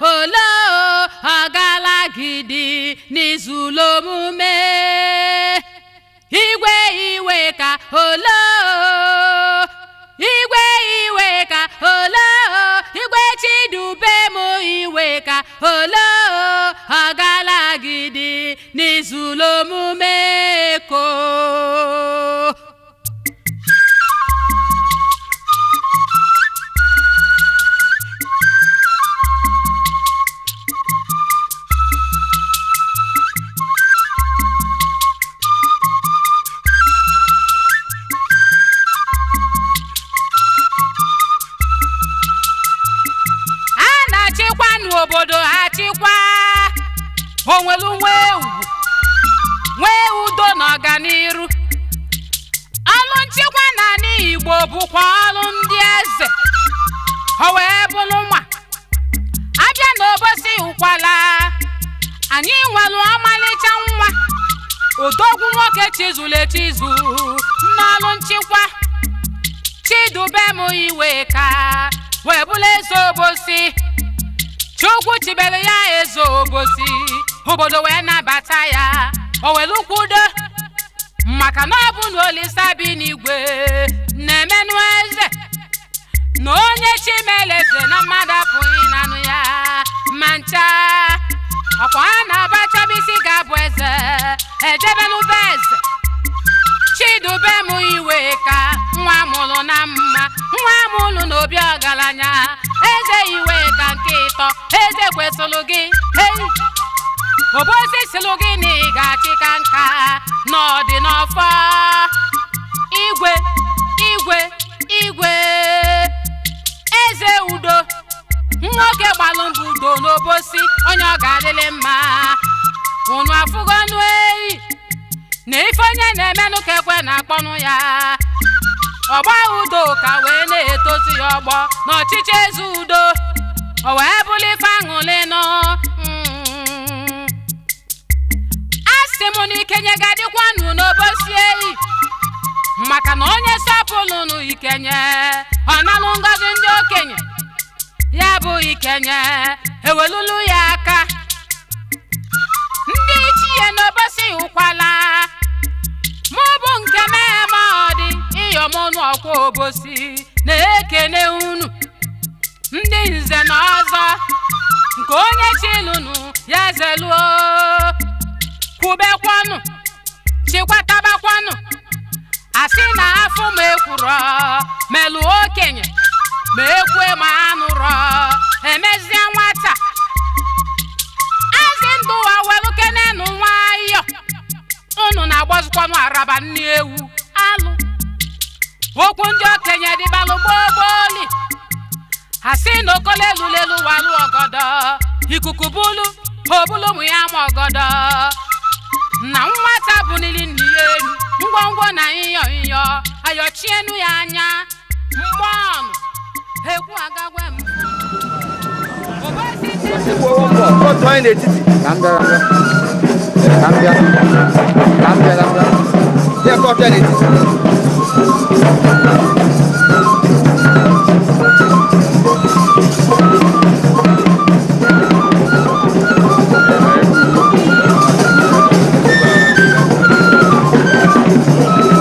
Olo ọgalagidi n'izulu omume. Igwe iwe ka olo, igwe iwe ka olo, igwe chidube m iwe ka olo ọgalagidi n'izulu omume ko. A na-achịkwanụ obodo achịkwa, onwelu nwee ugwu, nwee udo na ọganiru. Ọlụ nchịkwa n'ala Igbo bụkwa ọlụ ndị eze. O wee bụrụ nwa abịa n'Obosi Ụkwala, anyị nwere ọmalịcha nwa odogwu nwoke chizulu echizu n'ọlụ nchịkwa, Chidubem Iweka, wee bụrụ eze Obosi. Chukwu chibere ya eze Obosi, obodo wee nabata ya, o were kwudo, maka na ọ bụ na Olisa bi n'igwe na-emenụ eze, na onye chimeleze na mmadụ apụghị nanụ ya ma ncha. Ọkwa a na-abachabisi ga-abụ eze ejebenube eze. Chidubem Iweka, nwa mụrụ na mma, nwa mụrụ n'obi ọgaranya, eze Iweka nke ịtọ, eze kwesịrị gị. Hei, Obosi sịlụ gị na ị ga-achị ka nka n'ọdị n'ọfọ. Igwe, igwe, igwe, eze udo, nwoke gbalụ mbụ udo n'Obosi, onye ọ ga-adịlị mma. Unu afụgonu eyi na ife onye na-emenụ ka ekwe na-akpọnụ ya. Ọgba udo ka wee na-etozi ya ọgbọ n'ọchịchị eze udo, o wee bụrụ ife aṅụlịnụ. A sị m na ikenye ga-adịkwanụ n'Obosi eyi, maka na onye sọpụlụnụ ikenye, ọ nalụ ngọzi ndị okenye. Ya bụ ikenye ewelulu ya aka. Ndị ichie n'Obosi Ụkwala, mụ bụ nke meme ọ dị iyomụnụ ọkwa Obosi na-ekene unu. Ndị nze na ọzọ, nke onye chilunu ya zeluo, kwubekwanụ, chịkwatabakwanụ. Asị na afọ ma ekwurọ melụ okenye, ma ekwe ma anụrọ emezie nwata. Azị ndụ wa welukenenụ nwayọ, unu na-agbazikwanụ araba nni ewu alụ. Okwu ndị okenye dịbalụ gboo gbooli. Ha sị na okolelulelu walụ ọgọdọ, ikuku bulu obulu ụmụ ya ma ọgọdọ. Na nwata bunili nni ya elu, ngwongwo na ịyọ ịyọ ayọchienu ya anya mgbọnụ ekwu agagwe m. Obosi. Kọtụ anyị n'etiti. Ka m bịa, ka m bịa, ka m bịa, ka m bịa. Ya kọtụ ya n'etiti.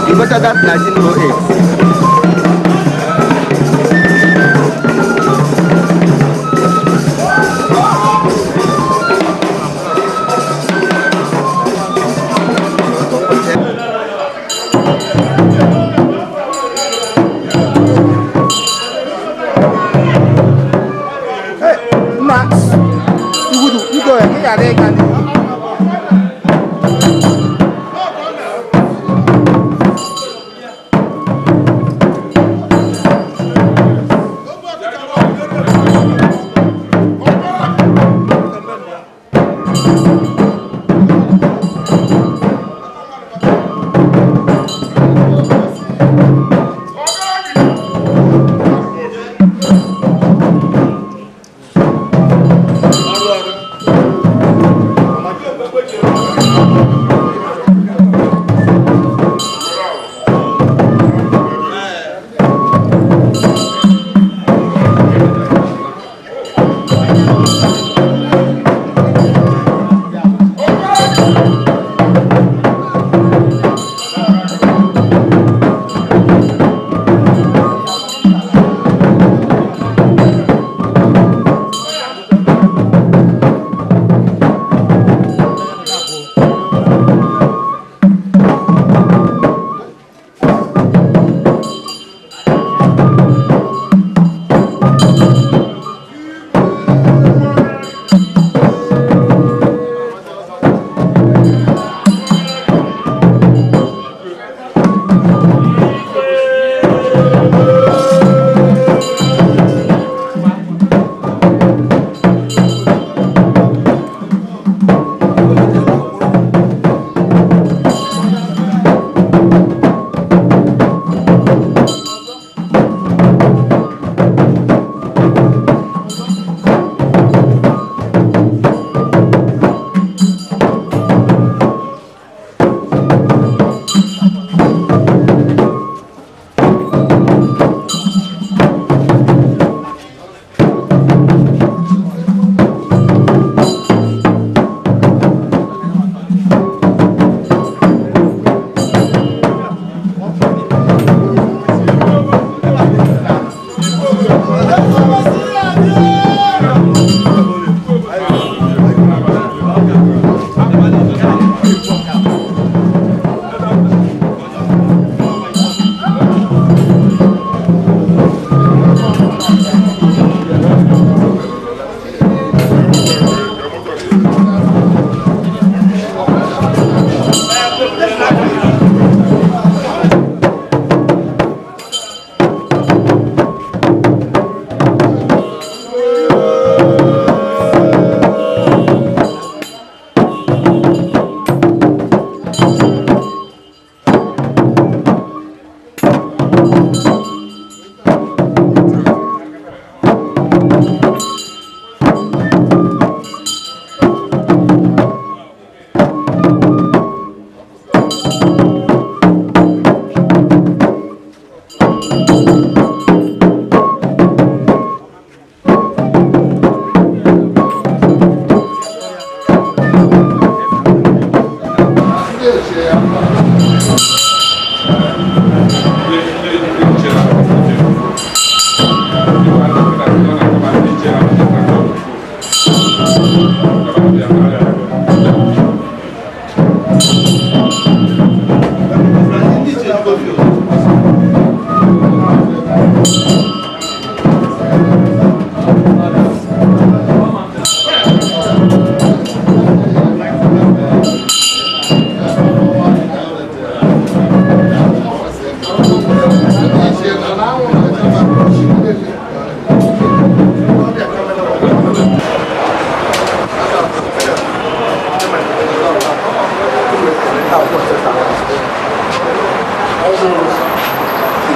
You better that 1908. Hey, nna, Igwudu, biko ị ghara ịga n'ihu.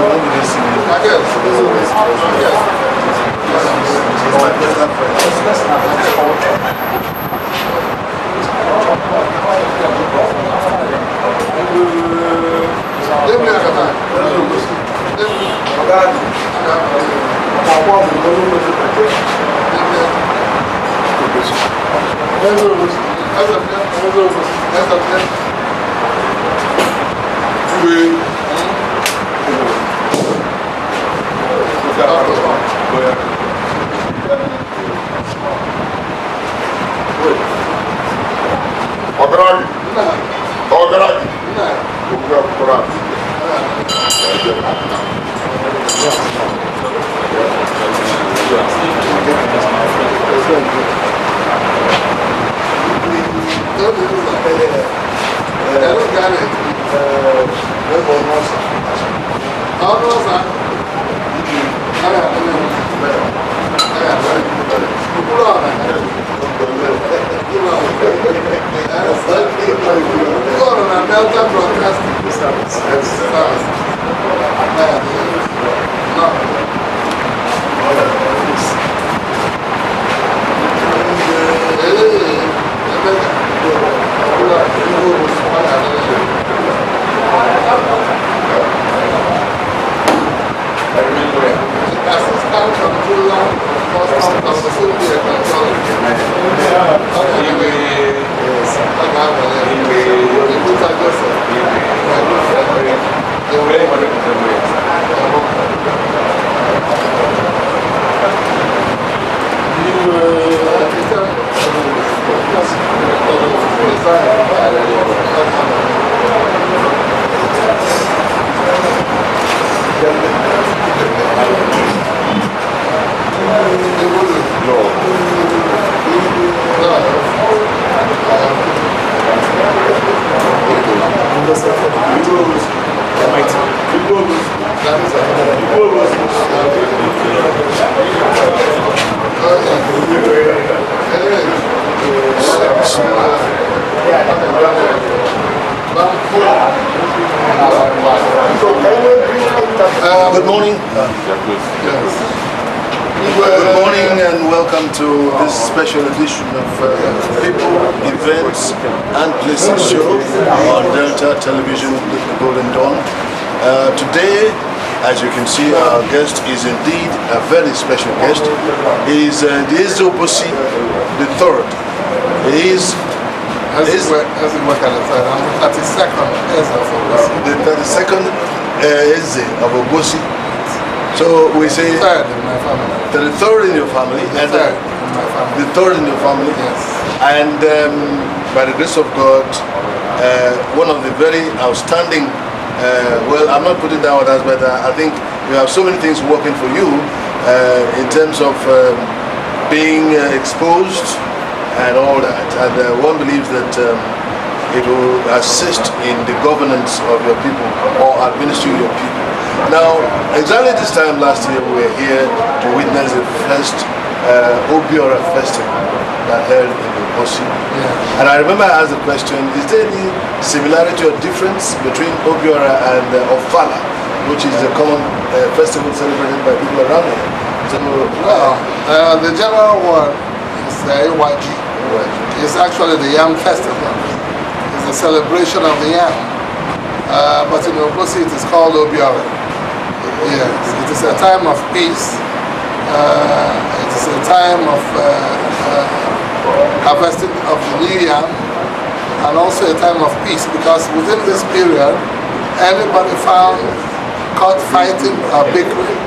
My personal friend. Ọgaranya, ọgaranya, obodo akwụkwọ a. Good morning. Good morning and welcome to this special edition of People, Events and Places show on Delta Television, the Golden Dawn. Today, as you can see, our guest is indeed a very special guest. He is the Eze Obosi the third. He is As it work at the third, I'm the 32nd Eze of Obosi. The 32nd Eze of Obosi. So we say Third in my family. The third in your family. The and third in my family. The third in your family. Yes. And by the grace of God, one of the very outstanding, well, I'm not putting down others, but I think you have so many things working for you in terms of being exposed and all that. And one believes that it will assist in the governance of your people or administering your people. Now, exactly this time last year, we were here to witness the first Obiora festival that held in Obosi. Yeah. And I remember I asked the question, is there any similarity or difference between Obiora and Ofala, which is a common festival celebrated by people around here? So, Well, the general one is AYG. It's actually the Yam Festival. It's a celebration of the yam. But in Obosi it is called Obiora. Yes, it is a time of peace. It is a time of harvesting of the new yam, and also a time of peace, because within this period, anybody found caught fighting or bickering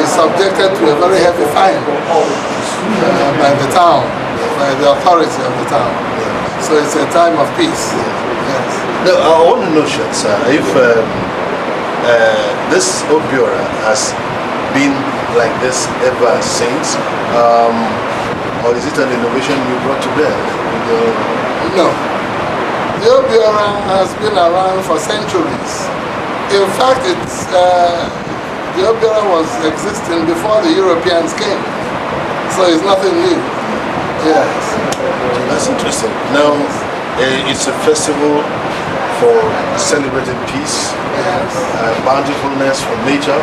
is subjected to a very heavy fine by the town, by the authority of the town. So it's a time of peace. Yes. Now, I want to know, sir, if this Obiora has been like this ever since, or is it an innovation you brought to bear? No. The Obiora has been around for centuries. In fact, the Obiora was existing before the Europeans came. So it's nothing new. Yes. That's interesting. Now, it's a festival for celebrating peace, bountifulness from nature,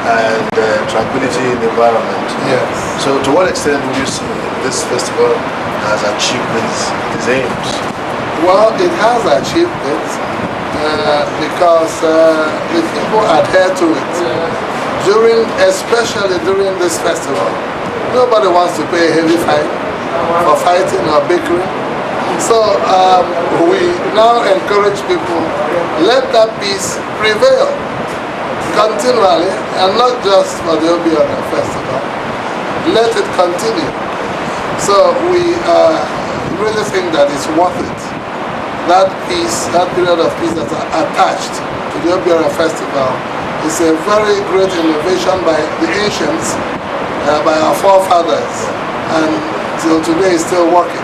and tranquility in the environment. Yes. So, to what extent would you say this festival has achieved these aims? Well, it has achieved it because the people adhere to it. Especially during this festival, nobody wants to pay a heavy fine for fighting or bickering. So we now encourage people, let that peace prevail continually, and not just for the Obiora festival. Let it continue. So we really think that it's worth it. That peace, that period of peace that are attached to the Obiora festival is a very great innovation by the ancients, by our forefathers, and till today it's still working.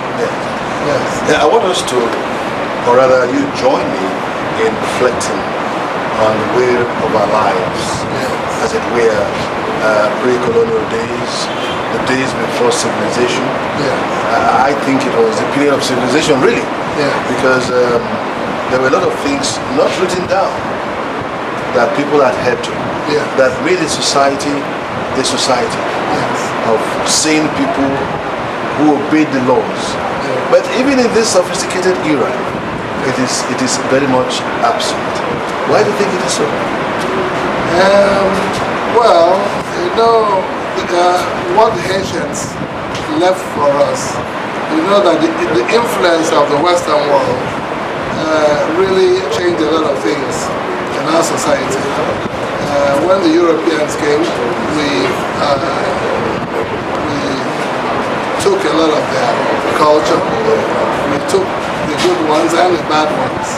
Yes. Yeah, I want us to, or rather you join me in reflecting on the way of our lives, as it were, pre-colonial days, the days before civilization. I think it was the period of civilization, really, because there were a lot of things not written down that people adhered to, that made a society a society of sane people who obeyed the laws. But even in this sophisticated era, it is very much absent. Why do you think it is so? Well, what the ancients left for us, you know that the influence of the Western world really changed a lot of things in our society. When the Europeans came, we took a lot of their culture. We took the good ones and the bad ones.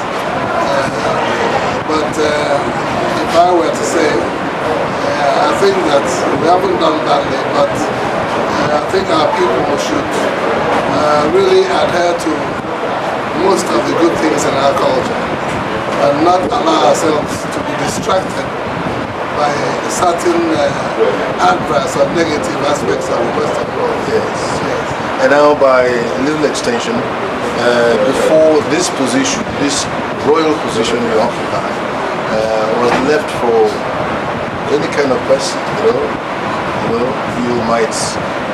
But if I were to say, I think that we haven't done badly, but I think our people should really adhere to most of the good things in our culture and not allow ourselves to be distracted by certain adverse or negative aspects of the Western world. Yes. And now, by a little extension, before this position, this royal position you occupy, was left for any kind of person. You might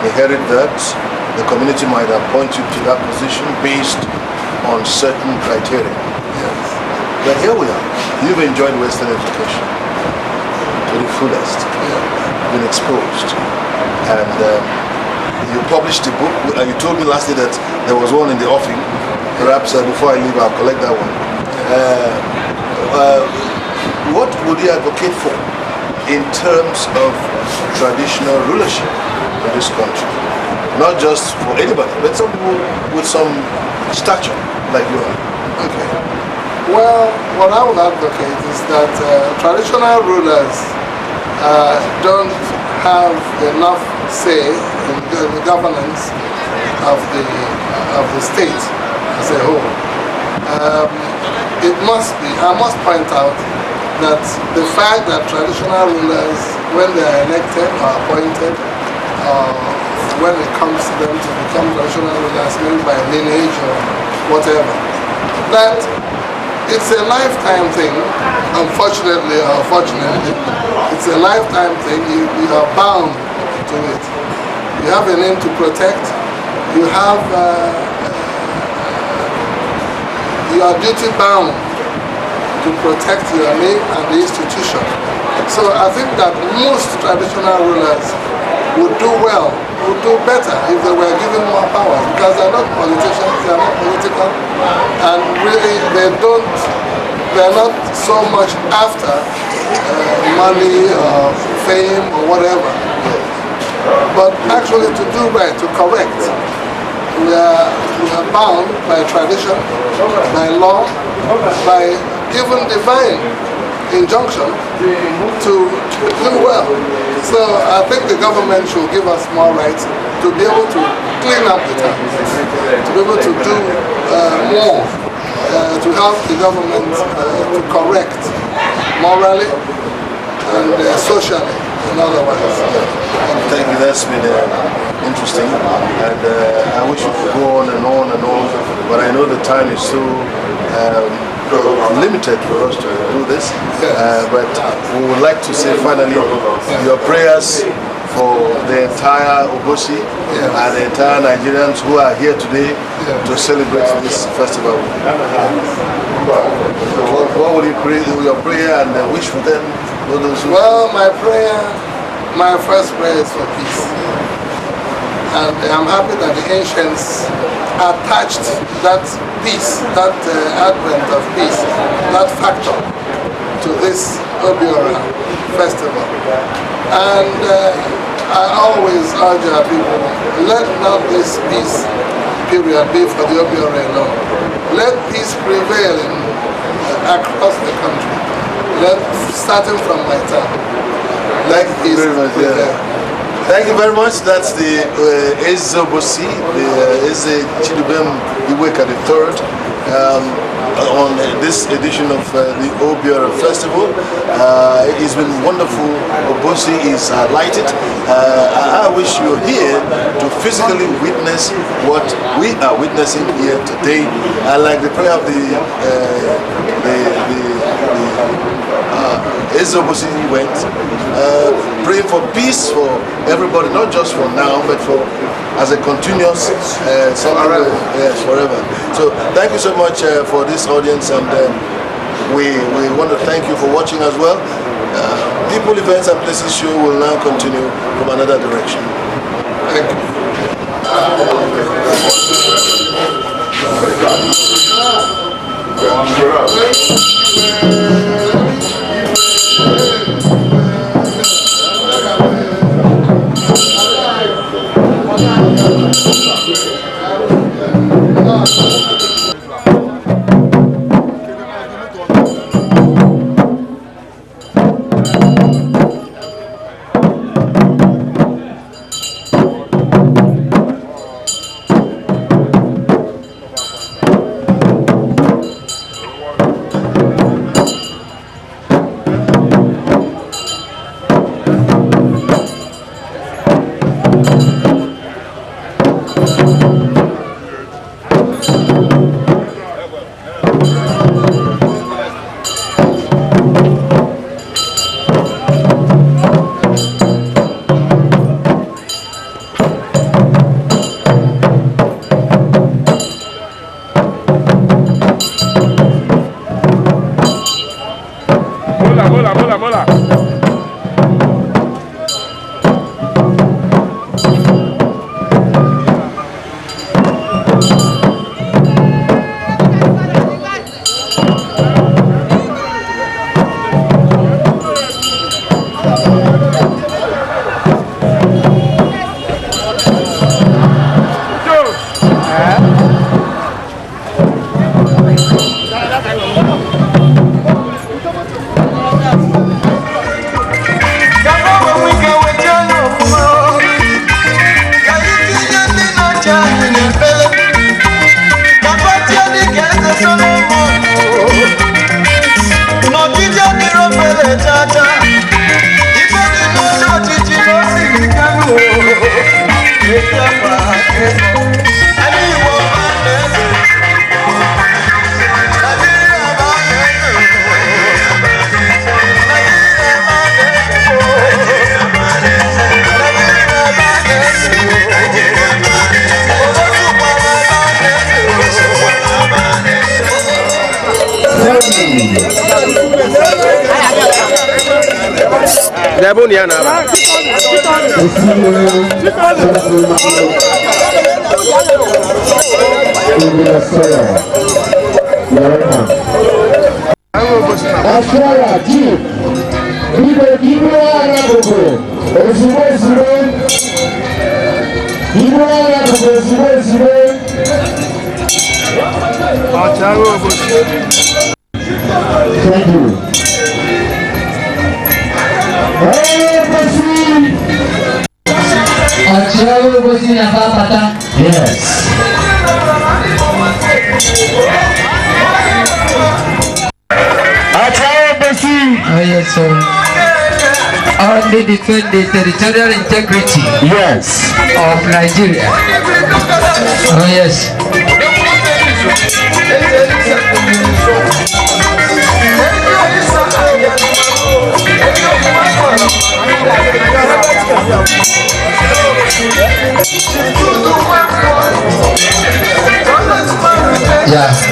inherit that. The community might appoint you to that position based on certain criteria. But here we are. You've enjoyed Western education to the fullest. Been exposed, and you published a book. You told me last year that there was one in the offing. Perhaps before I leave, I'll collect that one. What would you advocate for in terms of traditional rulership in this country? Not just for anybody, but some people with some stature like you are. Okay. Well, what I would advocate is that traditional rulers don't have enough say in the governance of the state as a whole. It must be. I must point out that the fact that traditional rulers, when they are elected or appointed, when it comes to them to become traditional rulers, maybe by lineage or whatever, that it's a lifetime thing, unfortunately or fortunately, it's a lifetime thing. You are bound to it. You have a name to protect. You are duty bound to protect your name and the institution. So I think that most traditional rulers would do well, would do better if they were given more powers, because they're not politicians, they're not political, and really they're not so much after money or fame or whatever, but actually to do right, to correct. We are bound by tradition, by law, by even divine injunction to do well. So I think the government should give us more rights to be able to clean up the town, to be able to do more, to help the government to correct morally and socially and otherwise. Thank you. That's been interesting, and I wish we could go on and on and on, but I know the time is so limited for us to do this, but we would like to say finally your prayers for the entire Obosi and the entire Nigerians who are here today to celebrate this festival. What would you pray, your prayer and wish for them? For those who... Well, my prayer, my first prayer is for peace. And I'm happy that the ancients attached that peace, that advent of peace, that factor to this Obiora festival. And I always urge our people, let not this peace period be for the Obiora alone. Let peace prevail across the country. Starting from my town. Let peace Very much, yeah. prevail. Thank you very much. That's the Eze Obosi, the Eze Chidubem Iweka III, on this edition of the Obiora Festival. It's been wonderful. Obosi is highlighted. I wish you were here to physically witness what we are witnessing here today. I like the prayer of the Eze Obosi went, praying for peace for everybody, not just for now, but for as a continuous something. Forever. Yes, forever. So thank you so much for this audience, and we want to thank you for watching as well. People, Events and Places show will now continue from another direction. Thank you. Mola, mola, mola, mola. Thank you. Yes. Oh, yes, sir. Only defend the territorial integrity. Yes. Of Nigeria. Oh, yes. Yeah.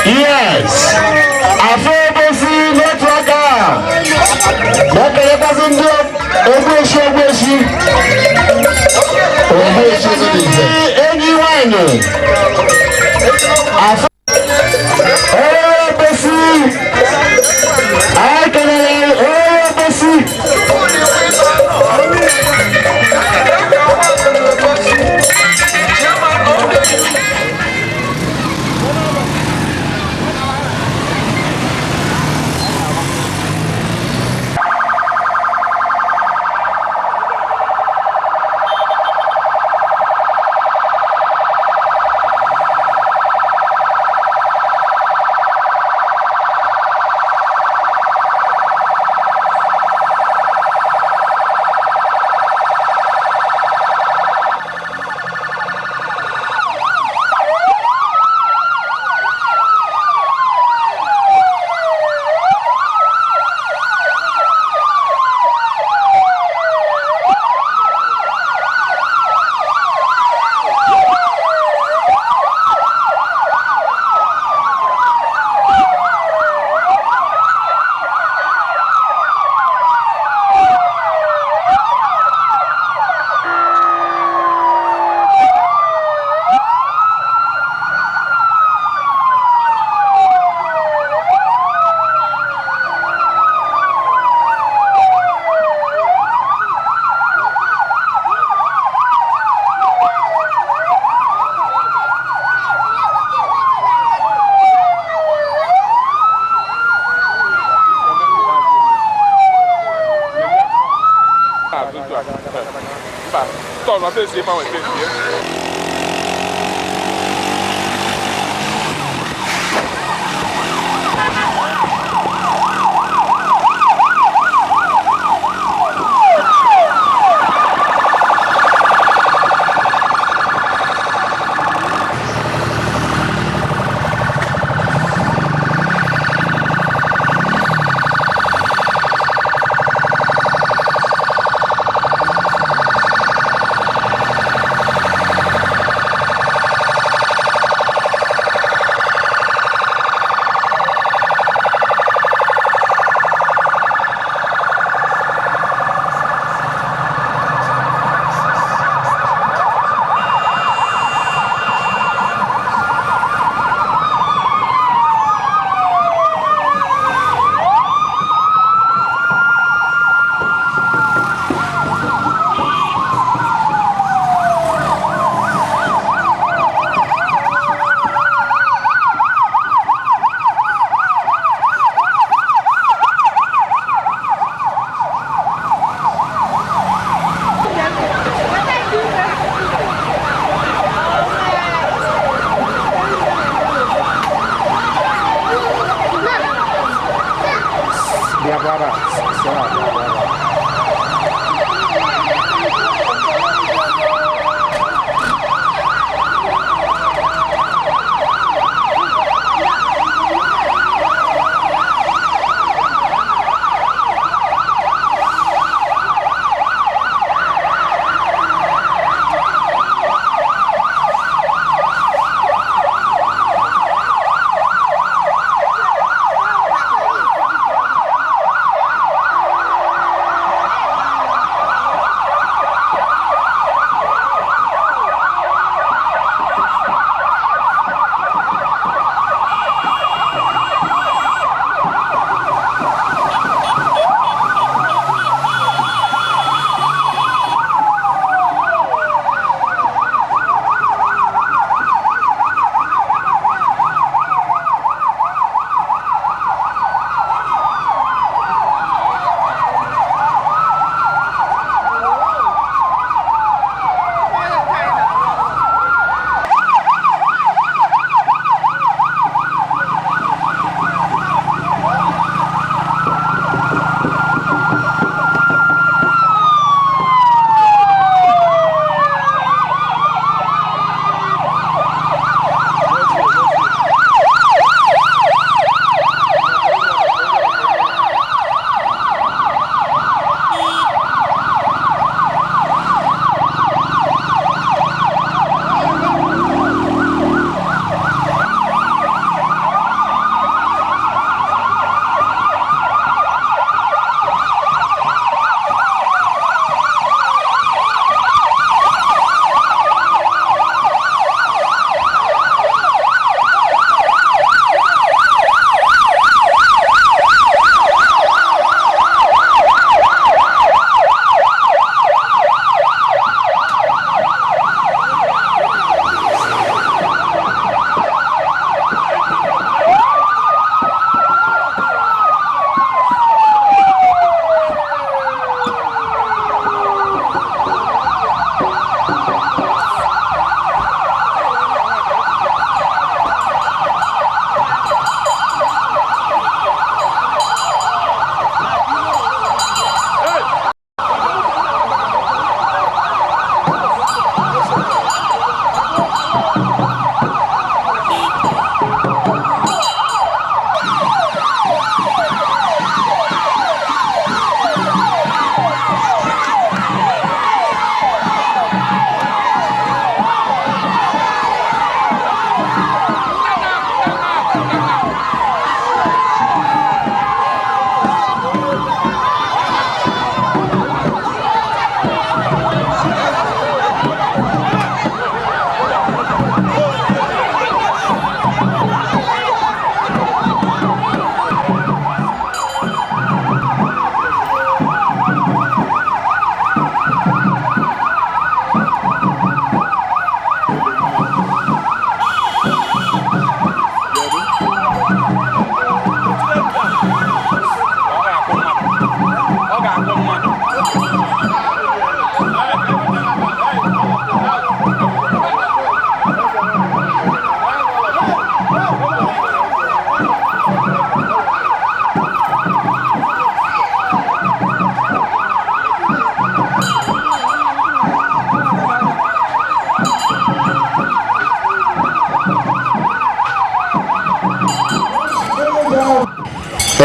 Yes. Afọ obosi n'otu aka na-ekelekwazi ndị ogbueshi ogbueshi Ogbueshi ogbueshi enyi nwanyị afọ obosi anyị kelere obosi. Mba, tọọ na esi ebe ahụ ete ya.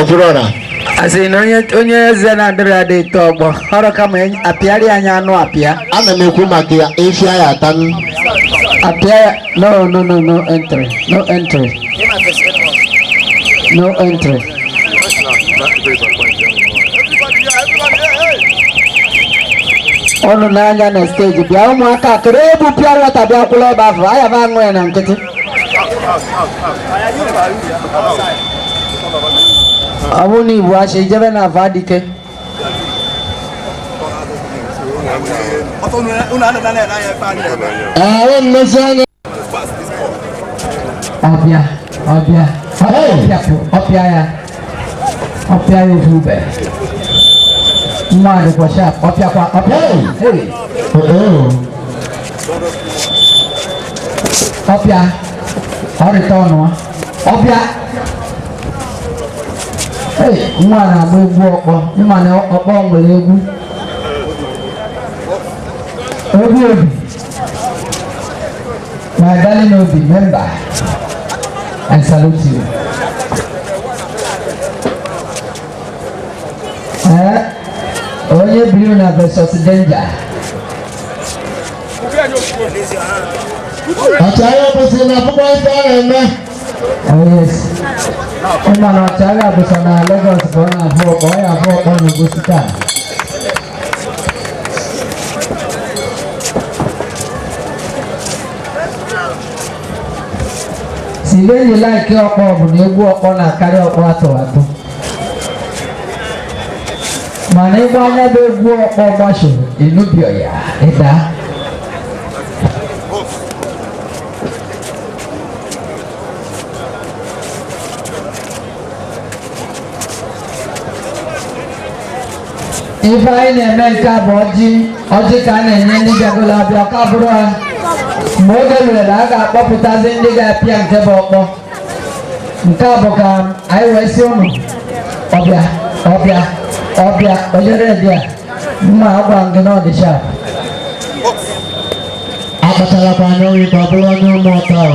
Okwuluọra. Asị na onye eze na-adịrị adị ite ọgbọ ọrụ kama apịarị anyị anụ apịa. Ana m ekwu maka ya efi anyị ata m. Apịa ya, no, no, no, no entry, no entry, no entry. Ọnụ n'anya na steji bịa ụmụaka kere ebu pịa wata bịa kwụrụ ebe afọ aya ba aṅụ ya na nkịtị. Ọ bụrụ na ibu achị ijebe na ava dike. Ee, mmezi anya. Ọbịa ọbịa ọbịa ọpịa ya ọpịa ya ofu ube. Nwa dịkwa sharp ọpịakwa ọpịa. Hey. Ọpịa ọrịta ọnụ ọpịa. Hey, nwa na-agba egwu ọkpọ ịma na ọkpọ nwere egwu. Obi obi. My darling Obi, member, I salute you. Onye blue na versus danger. Ọchịagha kwụsịrị na akwụkwọ ife a na-eme. Oh yes. Ịma na ọchịagha bụsọ na Lagos ka ọ na-afụ ọkpọ, ọ ya afụ ọkpọ n'Ogosi taa. Si ibe like ọkpọ bụ na egwu ọkpọ na-akarị ọkpọ atụrụ atụ. Mana ịgba anya bụ egwu ọkpọ gbachiri enubio ya ịda. Ife anyị na-eme nke a bụ ọjị ọjị ka a na-enye ndị bịagolo abịa ka bụrụ ha. Mgbe oge ruru na a ga-akpọpụtazi ndị ga-apịa nke bụ ọkpọ. Nke a bụ ka anyị wee sị ụnụ ọbịa ọbịa ọbịa ojere dị a mma agwa gị na ọ dị sharp. Akpachalakwa anya oyi ka ọ bụrụ onye ụmụ ọta o.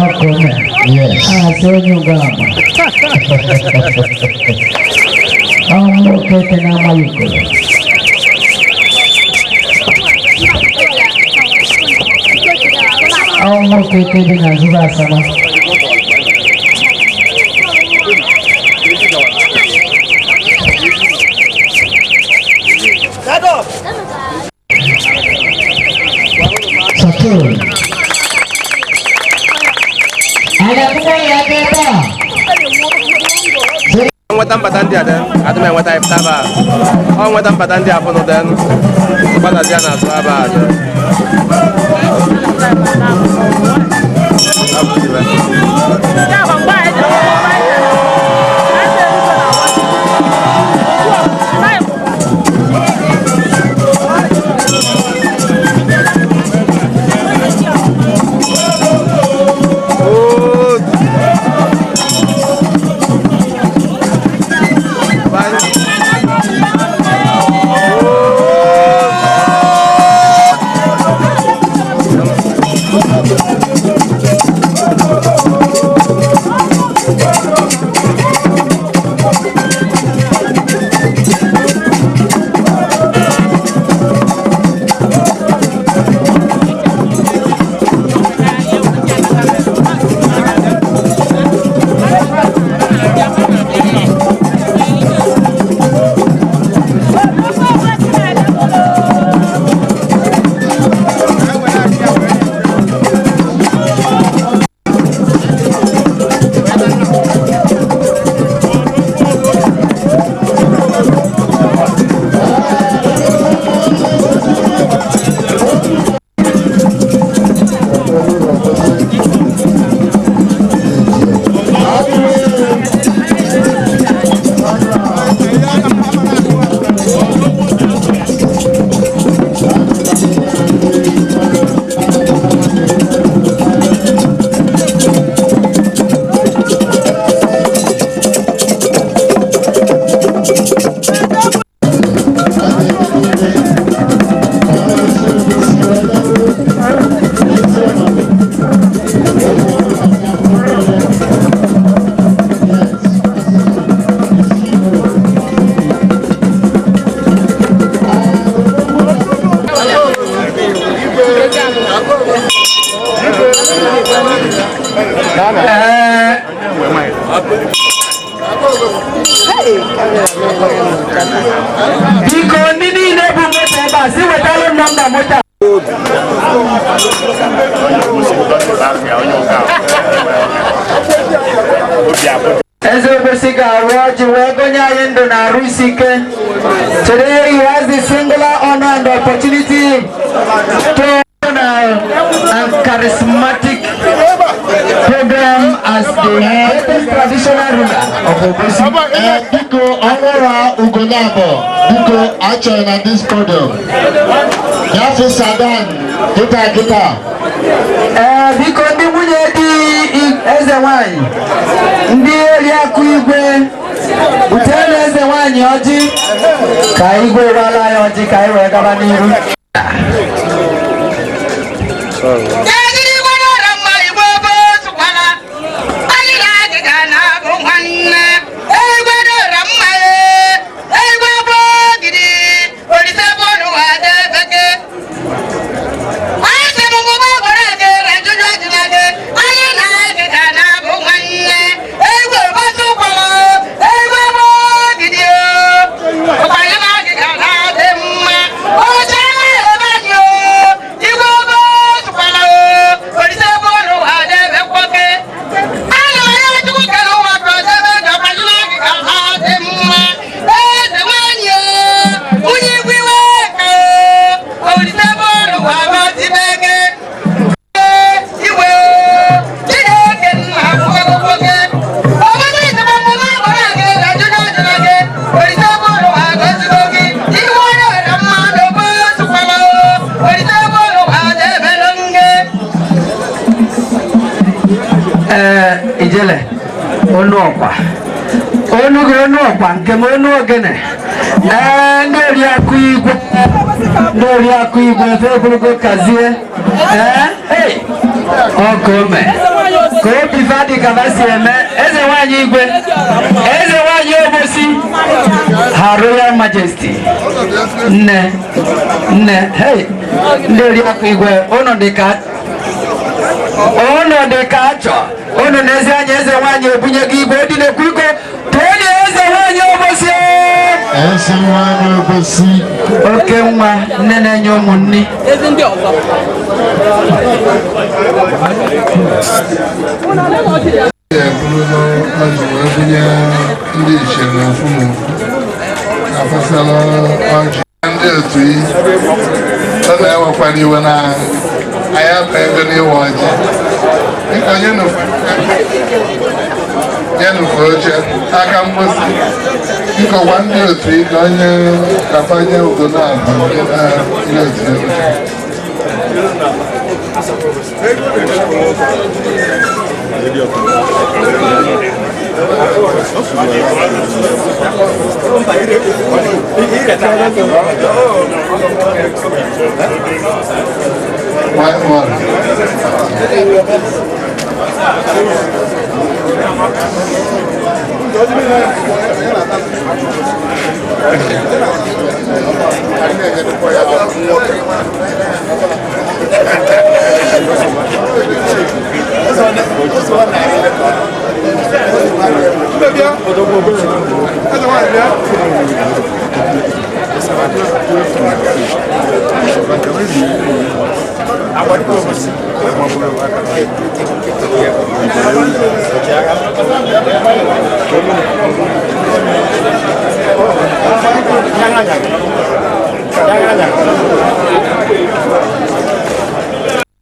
Ọkụ na. Yes. A sị onye ụgọlama. Ọnwụ okeke na-amaghị ukoro. Ọnwụ okeke dị na Zuba Asaba. Saturn. Anyị akwụkwọ ya aka ebe a. Nweta mbata ndị a den adị m enweta ịpụta ebe a ọ nweta mbata ndị a fụnụ den gbadazi ya n'azụ ebe a den. Ee, biko, ndị niile bụ moto ebe a, si wetara m nọmba moto a. Eze Obosi ga-arụ ọjị wee gonye anyị ndụ na arụ isi ike. Today he has the singular honor and opportunity to and charismatic program as the greatest traditional ruler of Obosi. Biko, ọnwụra Ugonabo, biko, achọrọ na this podium. Yafe Sadan, kịta kịta. Ee, biko, ndị nwunye di eze nwanyị, ndị oriakụ igwe, butere eze nwanyị ọjị ka igwe wala ya ọjị ka anyị wee gaba n'iru. Ee, ijele onu ọkwa, onu gị, onu ọkwa nke m, onu ogene. Ee, ndị oriakụ igwe, ndị oriakụ igwe, efe ogologo kazie. Ee, hey, ọkụ ome ka obi fa dị ka fa si eme. Eze nwanyị igwe, eze nwanyị Obosi, Her Royal Majesty, nne nne, hey, ndị oriakụ igwe, unu dị ka unu dị ka achọ unu n'ezi anya. Eze nwanyị ebunye gị igwe dị na-ekwu iko too eze nwanyị Obosi. Eze nwanyị Obosi. Oke nwa nne na-enye ụmụ nni. Eburu n'ọjị wee bunye ndị ichie na ofu na ofu afasala ọjị. Ndị otu yi ọ na-ewekwana iwe na anyị abanye n'ịwa ọjị. Biko, nyenufe oche aka mgbosi. Biko, gwa ndị otu yi ka onye kafanye ugo na-abụ ndị otu ya oche. White water.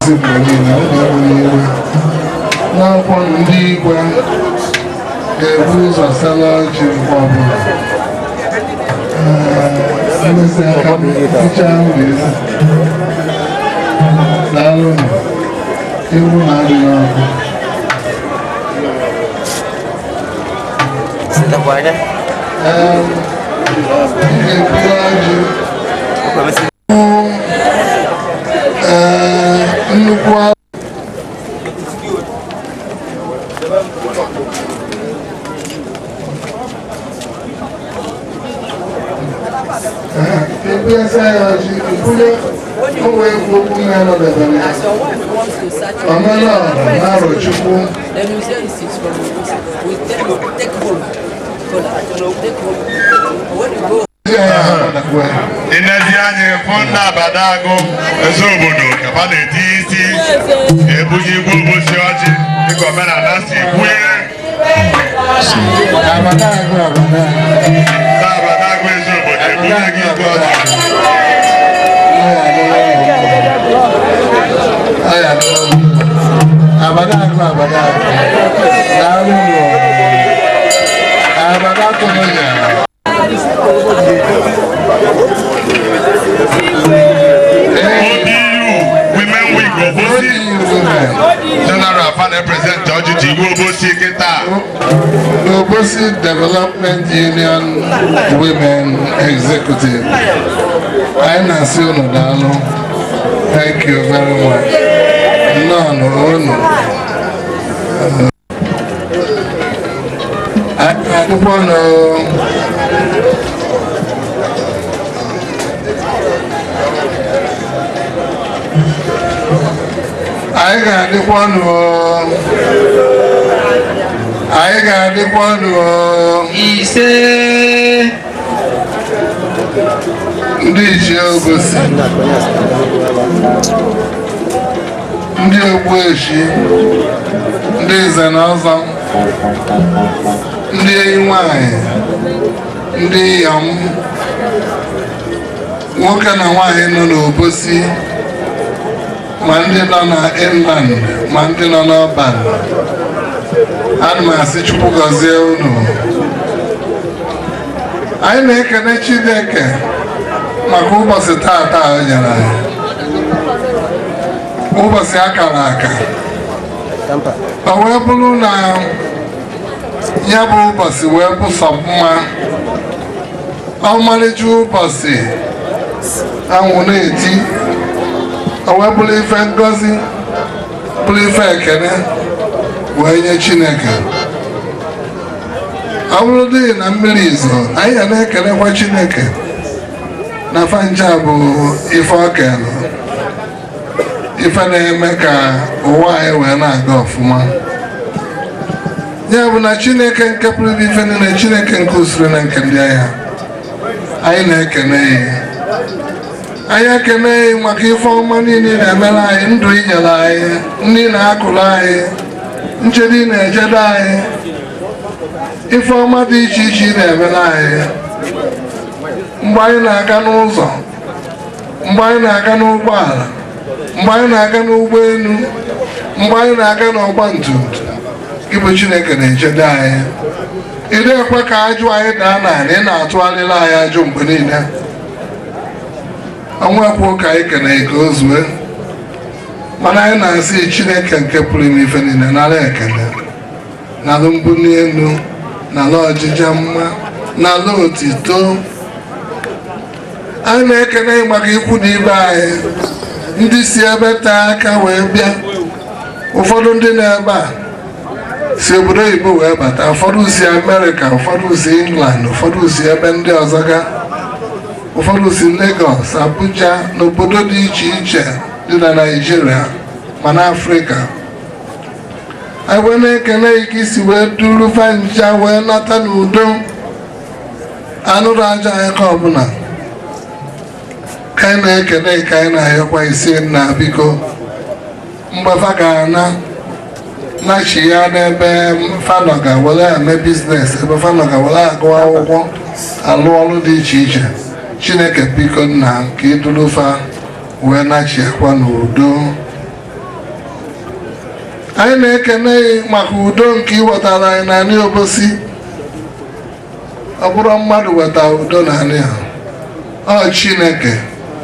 Mgbe niile ọ na-enweghị iwe n'akwụkwọ, ndị igwe ga-ebu ụzọ sala ọjị mgbe ọbụla. Ee, mkpịsị aka m hichaa ụlọ isi. Daalụnụ, ewu na-adịghị ọkụ. Ee, ị ga-eburu ọjị. Ee, nnukwu ebunyesa ya ọjị, ebunye. O wee kwuo okwu na-anọdebere ya. Omelọra na Arọchukwu. Inezi anya fụ nna Abadagụ eze obodo ka fa na-eti isi ebunye igwe Obosi ọjị dịka omenala si kwue. Abadagụ, Abadagụ. Nna Abadagụ eze obodo ebunye gị igwe ọjị. Abadagụ, Abadagụ. Daalụ nụ. Abadagụ nụ ya. ODU Women Week Obosi General fa na-epresent ọjị ji igwe Obosi kịta. Obosi Development Union Women Executive. Anyị na-asị unu daalụ. Thank you very much. Nnọọ unu. Akwụkwọ nọ. Anyị ga-adịkwa nụ. Anyị ga-adịkwa nụ. Ise. Ndị ichie Obosi, ndị ogbueshi, ndị nze na ọzọ, ndị enyi nwanyị, ndị inyom, nwoke na nwanyị nọ n'Obosi, ma ndị nọ na inland ma ndị nọ n'urban, ana m asị Chukwu gọzie unu. Anyị na-ekene Chineke maka ụbọchị taata o nyere anyị, ụbọchị akara aka. O wee bụrụ na ya bụ ụbọchị wee bụ sọ mma, ọmarịcha ụbọchị, anwụ na-eti, o wee bụrụ ife ngọzi, bụrụ ife ekene wee nye Chineke. Ọ bụrụ dị na mmiri izo, anyị ga na-ekelekwa Chineke na fancha bụ ife okelụ, ife na-eme ka ụwa anyị wee na-aga ọfụma. Ya bụ na Chineke nke pụrụ ime ife niile, Chineke nke usoro na nke ndị agha, anyị na-ekene ya. Anyị ekene ya maka ife ọma niile na-emere anyị, ndụ inyere anyị, ndị na-akụrụ anyị, nchedo ị na-echedo anyị, ife ọma dị iche iche ị na-emere anyị. Mgbe anyị na-aga n'ụzọ, mgbe anyị na-aga n'ụgbọala, mgbe anyị na-aga n'ụgbọelu, mgbe anyị na-aga n'ọgba tum tum, gị bụ Chineke na-echedo anyị. Ị na-ekwe ka ajụ anyị daa n'ala, ị na-atụgharịla anyị ajụ mgbe niile. Ọnwa ka anyị kene ka o zue, mana anyị na-asị Chineke nke pụrụ ime ife niile, nara ekele, nara mbuli elu, nara ọjịja mma, nara otito. Anyị na-ekene maka ikwu na ibe anyị ndị si ebe taa aka wee bịa. Ụfọdụ ndị na-ebe a si obodo oyibo wee bata, ụfọdụ si Amerịka, ụfọdụ si England, ụfọdụ si ebe ndị ọzọ ga, ụfọdụ si Lagos, Abuja na obodo dị iche iche dị na Naịjirịa ma na Afrịka. Anyị wee na-ekene ike isi wee duru fanja wee nata n'udo, anụrụ aja anyị ka ọbụla. Ka anyị na-ekene, ka anyị na-ayọkwa isi nna, biko, mgbe fa ga-ana nachi ya n'ebe fanọ ga were eme business, ebe fanọ ga were agụ akwụkwọ, alụ ọrụ dị iche iche, Chineke biko nna, ka iduru fa wee nachiakwa n'udo. Anyị na-ekene maka udo nke iwetara anyị n'anị Obosi. Ọ bụrụ mmadụ wetara udo n'anị a, ọ Chineke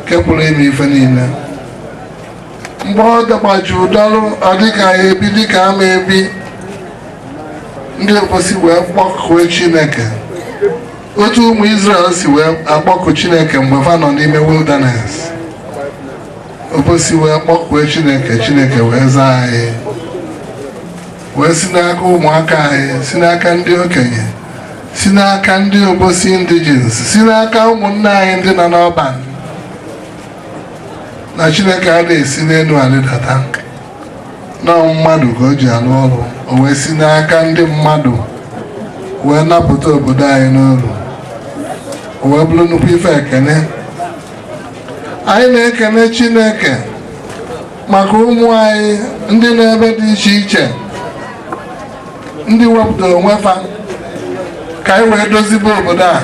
nke pụrụ ime ife niile. Mgbe ọ dọgbaji ụdọrụ, ọ dịka ya ebi dịka ama ebi, ndị Obosi wee kpọkue Chineke otu ụmụ Israel si wee akpọku Chineke mgbe fa nọ n'ime wilderness. Obosi wee kpọkue Chineke, Chineke wee zaa anyị, wee si n'aka ụmụaka anyị, si n'aka ndị okenye, si n'aka ndị Obosi indigenes, si n'aka ụmụnne anyị ndị nọ n'urban. Na Chineke adịghị esi n'elu arịdata na mmadụ ka o ji alụ ọrụ. O wee si n'aka ndị mmadụ wee napụta obodo anyị n'ọrụ, o wee bụrụ nnukwu ife ekene. Anyị na-ekene Chineke maka ụmụ anyị ndị n'ebe dị iche iche, ndị wepụtara onwe fa ka anyị wee dozibe obodo a.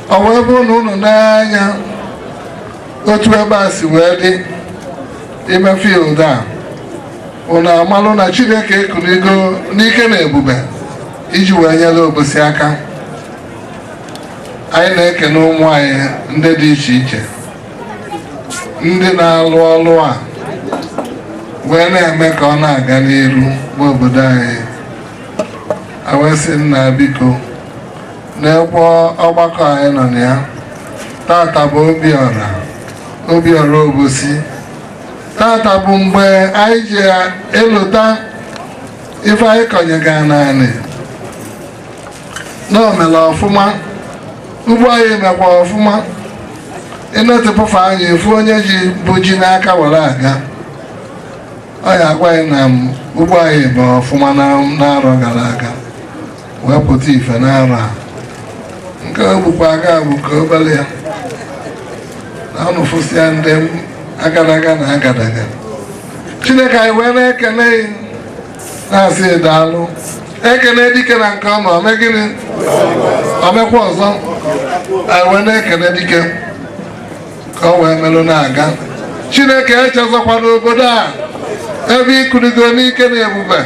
Ọ wee bụrụ na unu n'anya otu ebe a si wee dị ime field a, unu amalụ na Chineke ekuligo n'ike na ebube iji wee nyere Obosi aka. Anyị na-ekene ụmụ anyị ndị dị iche iche, ndị na-alụ ọlụ a wee na-eme ka ọ na-aga n'iru bụ obodo anyị. Awesị nna, biko, n'ekwe ọgbakọ anyị nọ na ya tata bụ Obiọra, Obiọra Obosi. Tata bụ mgbe anyị ji elota ife anyị kọnyega naanị na o mere ọfụma, ugbo anyị mekwa ọfụma. Ịnetịpụfa anyị efu onye ji bụ ji n'aka were aga, ọ ya agwa anyị na ugbo anyị bụ ọfụma n'arọ gara aga, wee pụta ife n'arọ a. Nke o bukwa aga bụ ka obere ya na ụnụ fụsịa ndị agadaga na agadaga. Chineke, anyị wee na-ekene ya, na-asị daalụ. Ekene dike na nke ọma ome gịnị omekwa ọzọ. Anyị wee na-ekene dike ka ọ wee melụ na-aga. Chineke, echezọkwa n'obodo a ebe ịkụrigo n'ike na ebube.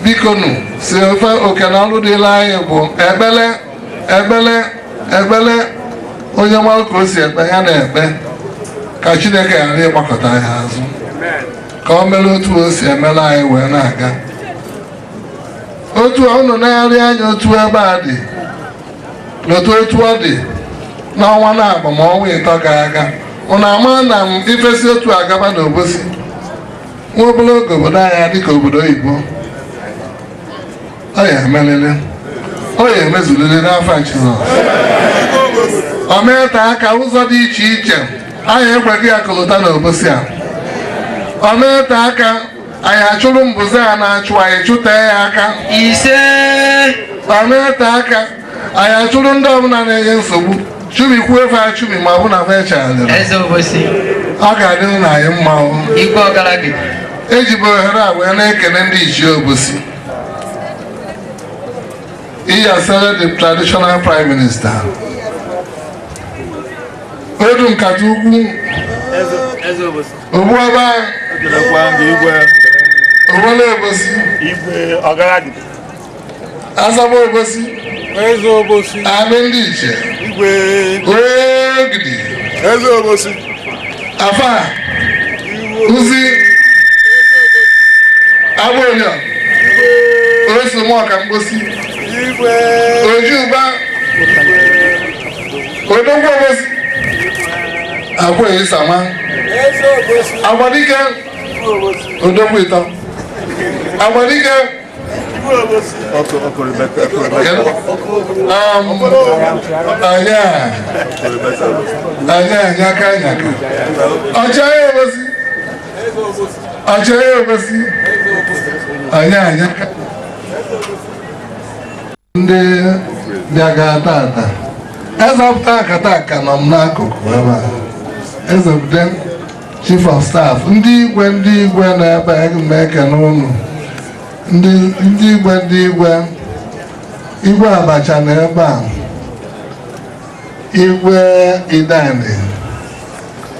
Bikonu, si ofe oke na ọrụ dịla anyị bụ ekpele, ekpele, ekpele. Onye mara ka o si ekpe ya na-ekpe ka Chineke ghara ịgbakọta anyị azụ, ka ọ mere otu o si emere anyị wee na-aga. Otu a unu na-arị anya, otu ebe a dị n'otu otu ọ dị n'ọnwa na-agba ma ọnwa 3 gara aga, unu ama na m ifesi otu agaba na Obosi nwa obere oge, obodo anyị dịka obodo oyibo. Ọ ya emelele, ọ ya emezulele n'afọ Jizọs. O meete aka ụzọ dị iche iche anyị ekweghị ya kọlụta na Obosi a. O meete aka anyị achụrụ mbụze a na-achụ anyị, chụtee ya aka. Ise. O meete aka anyị achụrụ ndị ọbụla na-enye nsogbu, chụbikwuo efe achụbi ma ọ bụ na fa echegharịrị. Eze Obosi. Ọ ga-adịrị na anyị mma o. Igwe ọgaragidi. Ejibu ohere a wee na-ekene ndị ichie Obosi, Iyasele, the traditional prime minister, odu nkata ukwu ogbuọba owele Obosi, Asaba Obosi, Amị ndị ichie, Ogidi, Afa Uzi, Agbonyo, Osumọka, Mgbosi, Ojuba, Odogwu Obosi, Akwa Isama, Agbadike, Odogwu Ịtọ, Agbadike, anya anya anyaka anyaka, Ọchịagha Obosi, Ọchịagha Obosi, anya anyaka. Ndị bịaga tata, ezepụta akata aka nọ m n'akụkụ ebe a, ezepụta chief of staff, ndị igwe, ndị igwe nọ ebe a m ekene unu. Ndị igwe, ndị igwe, igwe Abacha nọ ebe a, igwe Idani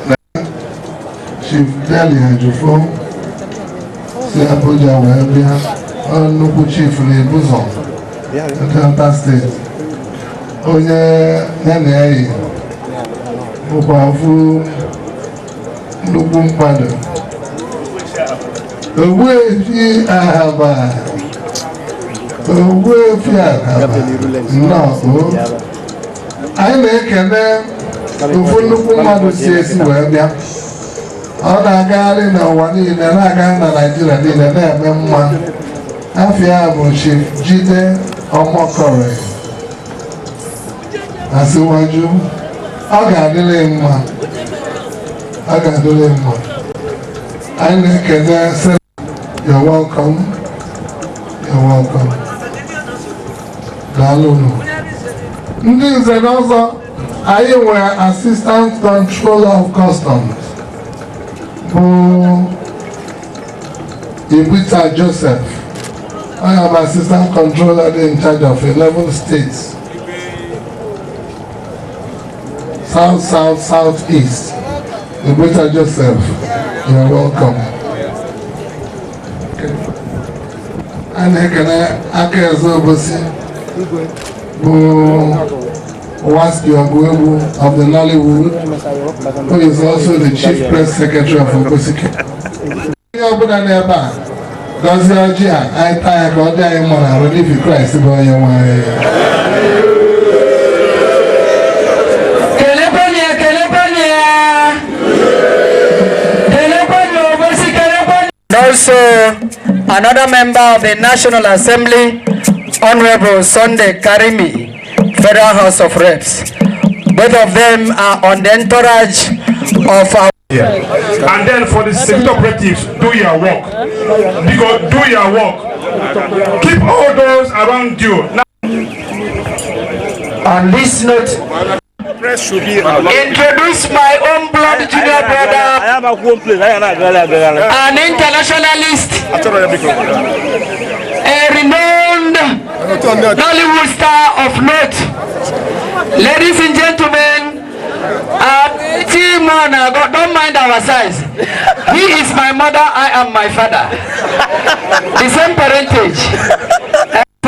na Chief Deli Ajufo si Abuja wee bịa, ọ nnukwu chief na-ebuzọ Delta State, onye ya na eyi bụkwa ofu nnukwu mmadụ, Ogbuefi Ahaba, Ogbuefi Ahaba, nnọọ o. Anyị na-ekele ofu nnukwu mmadụ si esi wee bịa. Ọ na-agagharị n'ụwa niile, na-aga na Naịjirịa niile, na-eme mma. Afịa bụ Chief Jide Ọmọkọrị Asịwaju. Ọ ga-adịrị mma, ọ ga-adịrị mma. Anyị na-ekele sị, you're welcome, you're welcome. Daalụnụ. Ndị nze na ọzọ, anyị nwere Assistant Controller of Customs bụ Ibita Joseph. I am Assistant Controller in charge of 11 states, South, South, South, East. Ibita Joseph, you're welcome. A na-ekele aka eze Obosi bụ Waski Ogwegwu of the Nollywood, who is also the Chief Press Secretary of Obosi. Onye ọbụla n'ebe a gọzie ọjị a, anyị taa ya ka ọ dị anyị mma n'arụ n'ihi Kraịst bụ onye nwe anyị. Kelekwenụ ya, kelekwenụ ya. Kelekwenụ Obosi, kelekwenụ. And also another member of the National Assembly, Honorable Sunday Karimi, Federal House of Reps. Both of them are on the entourage of our. Yeah. And then for the security operatives, do your work. Because do your work. Keep all those around you. Now, on this note, introduce my own blood junior brother, an internationalist, a renowned Nollywood star of note. Ladies and gentlemen, don't mind our size. He is my mother, I am my father. The same parentage. A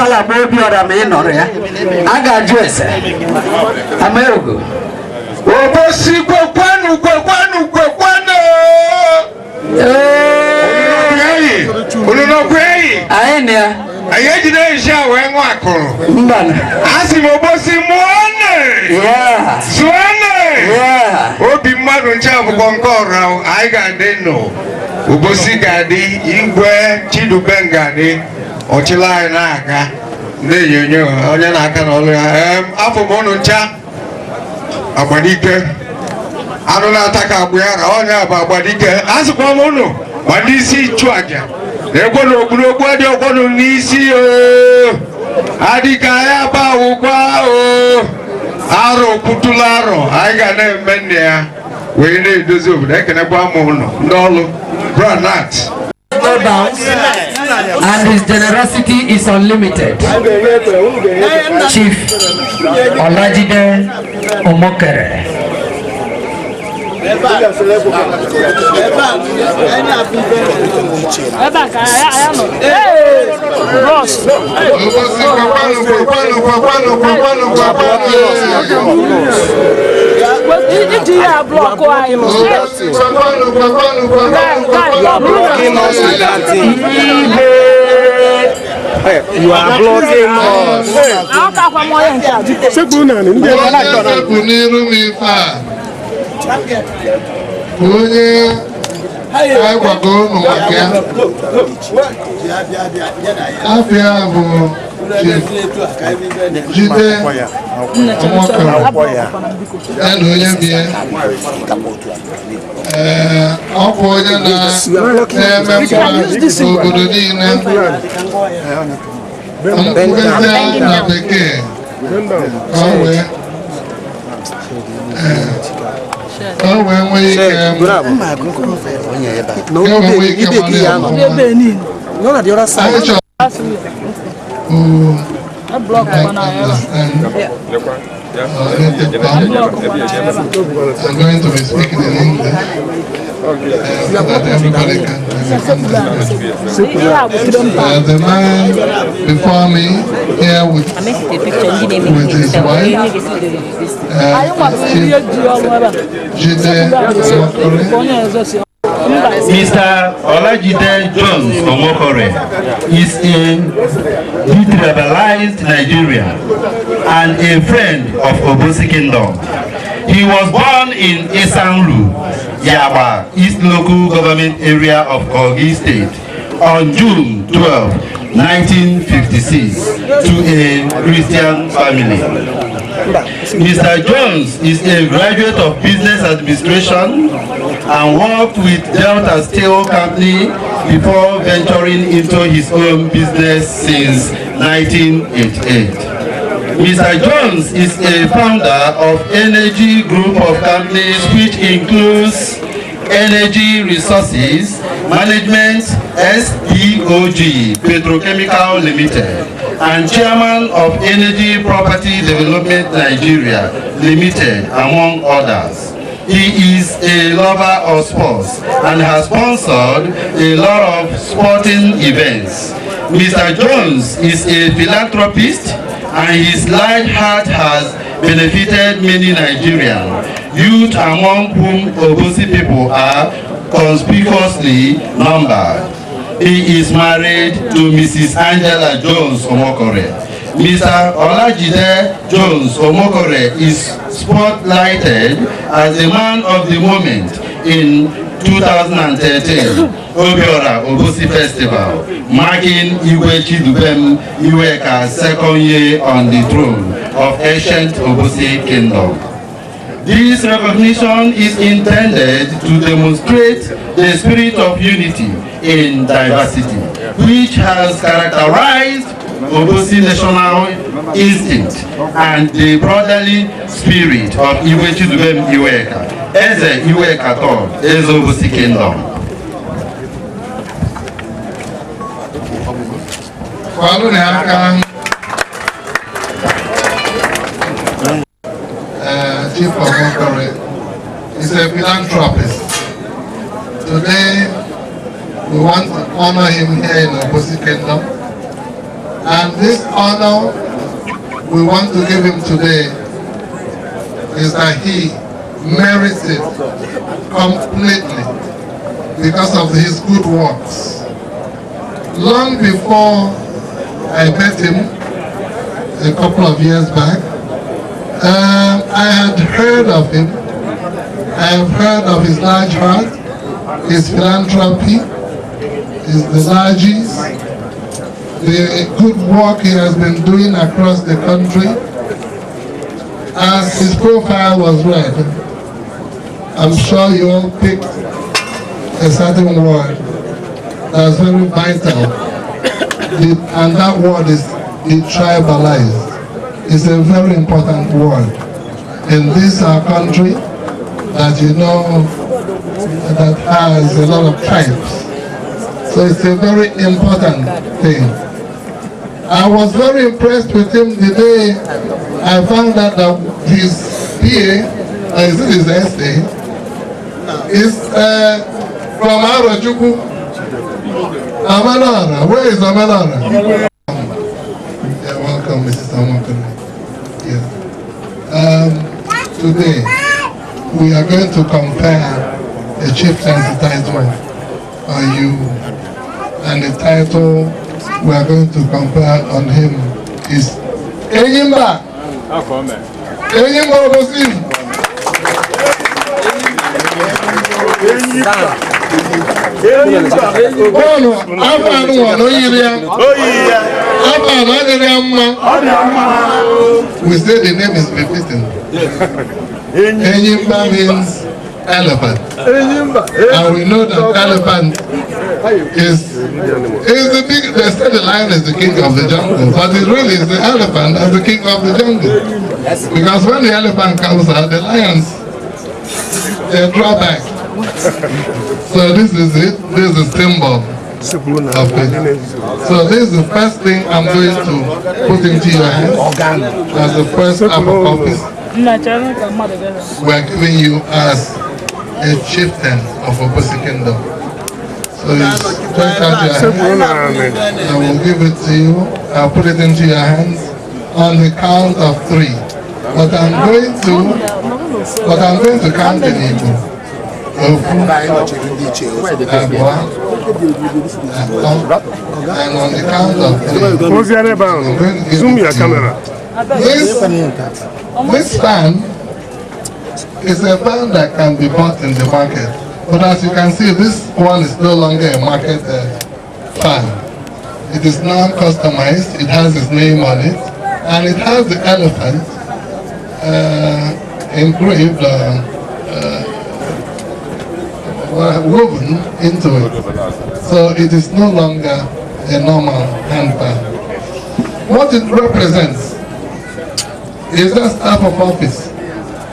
ga-ajụ ese. Amerugo. Obosi kwekwenu kwekwenu kwekwenụ. Unu nọkwa enyi? Anyị na ya. Anyị ejide nshi a wee ṅụọ akụrụ. Mba. A sị m Obosi mụọnụ. Zụọnụ. Obi mmadụ nche abụkọ nke ọra, anyị ga-adị nụ. Obosi ga-adị, Igwe Chidubem ga-adị. Ọchịla anyị na-aga. Ndị onyonyo onye na-aka n'ọlụ ya. Afọ m ụnụ ncha Agbadike. Anụ na-ata ka agbụ ya ra, onye bụ Agbadike. A sịkwa m ụnụ ma ndị isi ịchụ aja. Na-ekwe na ogburogbu adị ọkwọnụ n'isi o. Adịka ya ba awụkwa o. Arụ kwutula arọ, anyị ga na-eme nne ya wee na-edozi obodo. Ekenekwa m ụnụ ndị ọlụ Branat. No bounds, and his generosity is unlimited. Chief Olajide Omokere. Obosi kwekwenu kwekwenu kwekwenu kwekwenu kwekwenu. Iji ya blọkụ anyị. Obosi kwekwenu kwekwenu kwekwenu kwekwenu. You are blocking us. Onye bụ n'iru m ife a bụ onye anyị gwago unu maka ya. Afịa bụ Chief Jide Omokere ya na onye bie. Ee, ọ bụ onye na-eme mma n'obodo niile. Mkpụrụ na bekee ka ọ wee nwee ike mara ya ọfụma. Anyị chọrọ I'm going to be speaking in English so that everybody can understand. The man before me here with his wife, Chief Jide Omokore. Mr. Olajide Jones Omokore is a detribalized Nigerian and a friend of Obosi Kingdom. He was born in Isanlu, Yaba, East Local Government Area of Kogi State on June 12, 1956, to a Christian family. Mr. Jones is a graduate of business administration and worked with Delta Steel Company before venturing into his own business since 1988. Mr. Jones is a founder of Energy Group of Companies, which includes Energy Resources Management SPOG Petrochemical Limited, and chairman of Energy Property Development Nigeria Limited, among others. He is a lover of sports and has sponsored a lot of sporting events. Mr. Jones is a philanthropist and his large heart has benefited many Nigerian youth, among whom Obosi people are conspicuously numbered. He is married to Mrs. Angela Jones Omokore. Mr. Olajide Jones Omokore is spotlighted as a man of the moment in 2013 Obiora Obosi Festival, marking Igwe Chidubem Iweka's second year on the throne of ancient Obosi Kingdom. This recognition is intended to demonstrate the spirit of unity in diversity, which has characterized Obosi national instinct and the brotherly spirit of Igwe Chidubem Iweka, Eze Iweka III, Eze Obosi Kingdom. Chief Omokore is a philanthropist. Today, we want to honor him here in Obosi Kingdom. And this honor we want to give him today is that he merits it completely because of his good works. Long before I met him a couple of years back, I had heard of him. I have heard of his large heart, his philanthropy, his largesse, the good work he has been doing across the country. As his profile was read, I'm sure you all picked a certain word that's very vital, and that word is detribalized. It's a very important word in this our country that you know that has a lot of tribes. So it's a very important thing. I was very impressed with him the day I found out that his PA, is it his essay, is from Arochukwu, Amanara. Where is Amanara? Yeah, welcome, Mrs. Omokore. Yes. Today, we are going to compare a chieftaincy title on you, and the title we are going to compare on him is Enyimba. Enyimba Obosi. Bọ́ọ̀lù afọ anụ nwa na oyiri ya. Afọ anụ adịrị ya mma. We say the name is befitting. Enyimba means elephant. And we know that elephant is the big, they say the lion is the king of the jungle, but it really is the elephant as the king of the jungle. Because when the elephant comes out, the lions, they draw back. So this is it, this is the symbol of it. So this is the first thing I'm going to put into your hands as the first act of office we are giving you as a chieftain of Obosi Kingdom. So you stretch out your hand, I will give it to you, I'll put it into your hands on the count of three. But I'm going to count in Igbo. And on the count of three, zoom your camera. This fan is a fan that can be bought in the market. But as you can see, this one is no longer a market fan. It is now customized, it has its name on it, and it has the elephant engraved, woven into it. So it is no longer a normal handbag. What it represents is that staff of office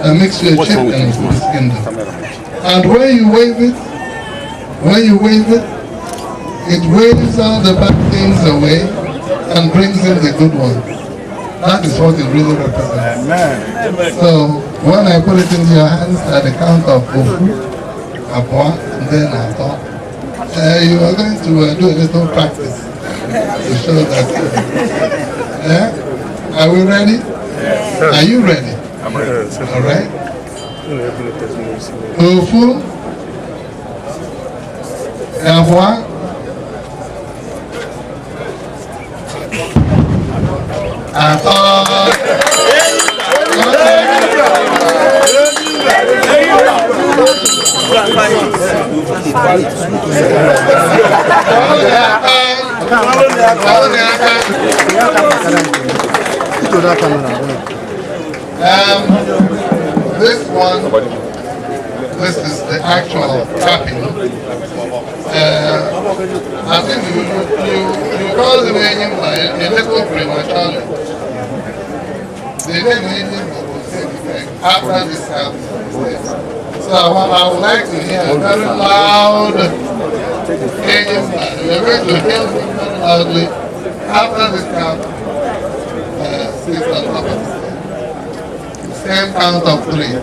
that makes you a chieftain of this kingdom. And when you wave it, when you wave it, it waves all the bad things away and brings in the good ones. That is what it really represents. Amen. So when I put it into your hands at the count of Ofu, Abua, and then Ato, you are going to do a little practice to show that. Yeah? Are we ready? Yes. Are you ready? I'm ready. All right. Ofu, Abua, Ato. This one, this is the actual tapping. I think you call the name a little prematurely. The name will take effect after this happens. So I would like to hear a very loud Enyimba. We're going to hear him very loudly after this count sits on top of the same count of three.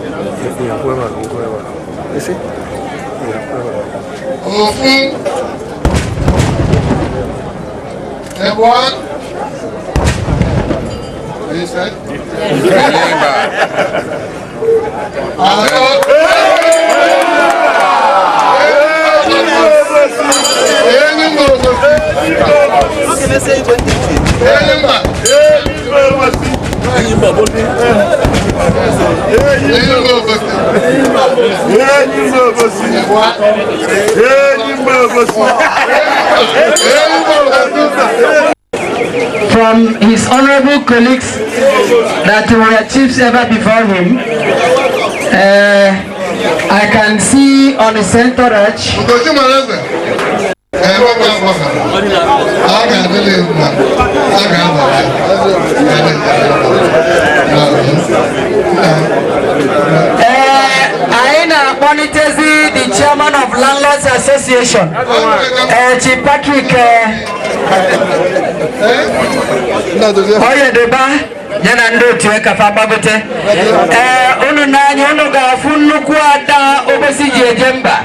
Ofu, one. What you said? From his honorable colleagues that were chiefs ever before him, I can see on the center arch. I na-akpọlitezi the chairman of Landlords Association, Chief Patrick Oyedeba, ya na ndị otu kafa gbagote. Unu n'anya unu ga-afụ nnukwu ada Obosi ji eje mba.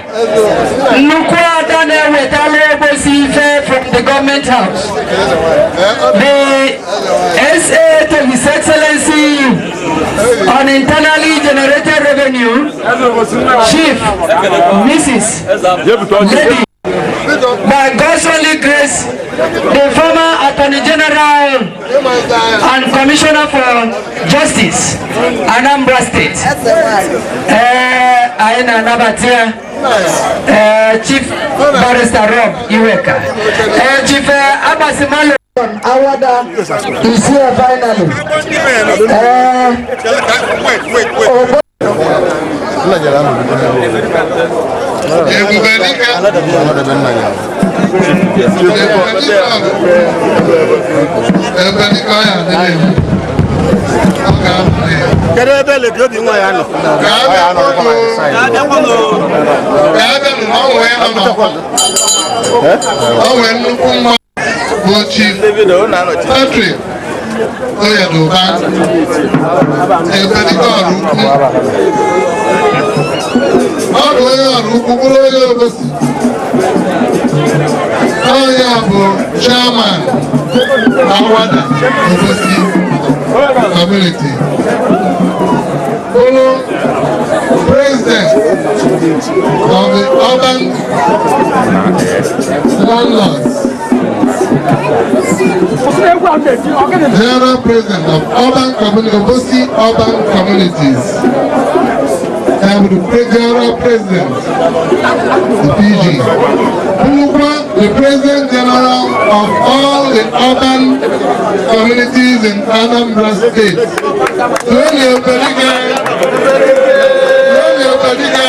Nnukwu ada na-ewetala Obosi ife from the government house. The SA to His Excellency on internally generated revenue, Chief Mrs. Lady, by God's only grace, the former Attorney General and Commissioner for Justice, Anambra State. Aina Nabatia, Chief Barrister Rob Iweka, Chief Abasimalo Awada is here finally. Chief Patrick Oyedoba, Ebedike Ọrukwu, ọ bụ onye Ọrukwu bụrụ onye Obosi. Onye bụ chairman Awada Obosi Community, bụrụ president of the Urban Landlords, General President of Urban Community, Obosi Urban Communities, Ya bụ the general president, the PG, bụrụkwa the president general of all the urban communities in Anambra State. Tony Obedike, Tony Obedike,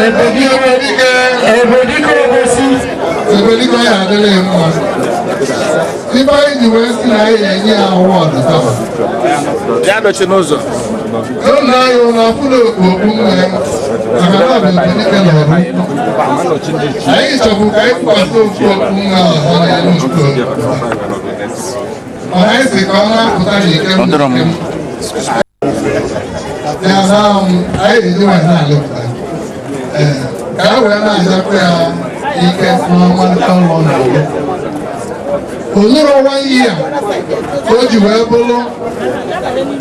Ebedike, Ebedike Obosi. Ebedike ya adịrị mma. Ife anyị ji wee sị na anyị ga-enye ya award taa. Ya dochi n'ụzọ. Ụlọ anyị ụlọ afụla okpu okpu nwa ya maka na ọ bụ Ebedike na ọrụ. Anyị chọbụ ka anyị kwụkwasị ofu okpu nwa ọzọ n'elu nke. Mana anyị sị ka ọ na-apụta n'ike m n'ike m. Ya na anyị ji wee na-alụpụta. Ee, ka e wee na-ajakwa ya ike n'ọmalịta ụlọ na-alụ. Olụrụ one year ka o ji wee bụrụ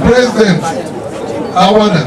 president Awada.